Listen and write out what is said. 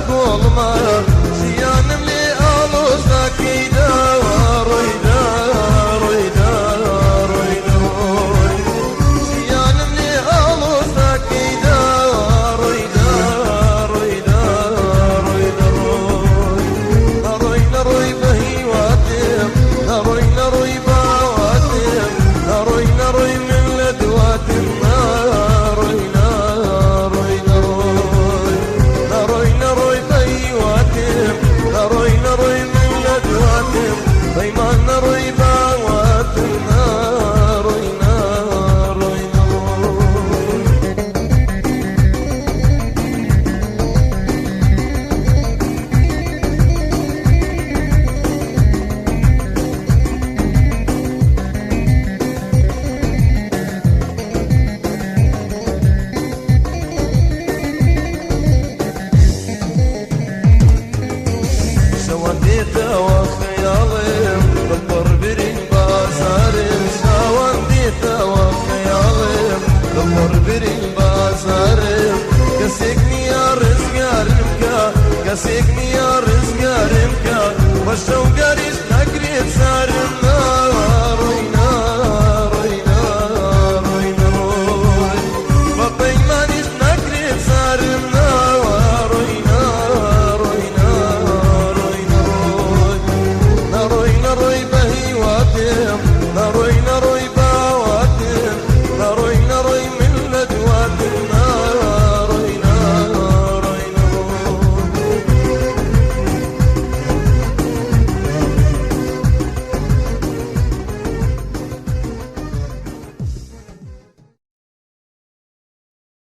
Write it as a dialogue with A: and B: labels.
A: کۆڵما ژیانم لێ ئاڵۆز ناکەی داوا ڕۆیدا ڕۆیدا ڕۆیدا ڕۆی ژیانم لێ ئاڵۆز ناکەی داوا ڕۆیدا ڕۆیدا ڕۆیدا ڕۆی نەڕۆی نەڕۆی بە هیواتێم نەڕۆی نەڕۆی باواتێم نەڕۆی نەڕۆی من لە دواتم ناڕۆی ناڕۆی نەڕۆی نەڕۆی نەڕۆی بە هیواتێم نەڕۆی نەڕۆی من لە دواتم پەیمان نەڕۆی باواتم ناڕۆی ناڕۆی نەڕۆی. شەوان دێتەوە خەیاڵم دڵپڕ برین بازارم شەوان دێتەوە خەیاڵم دڵپڕ برین بازارم کەسێک نییە ڕزگارم کە کەسێک نییە ڕزگارم کە بە شەوگاریش ناگرێت سارم.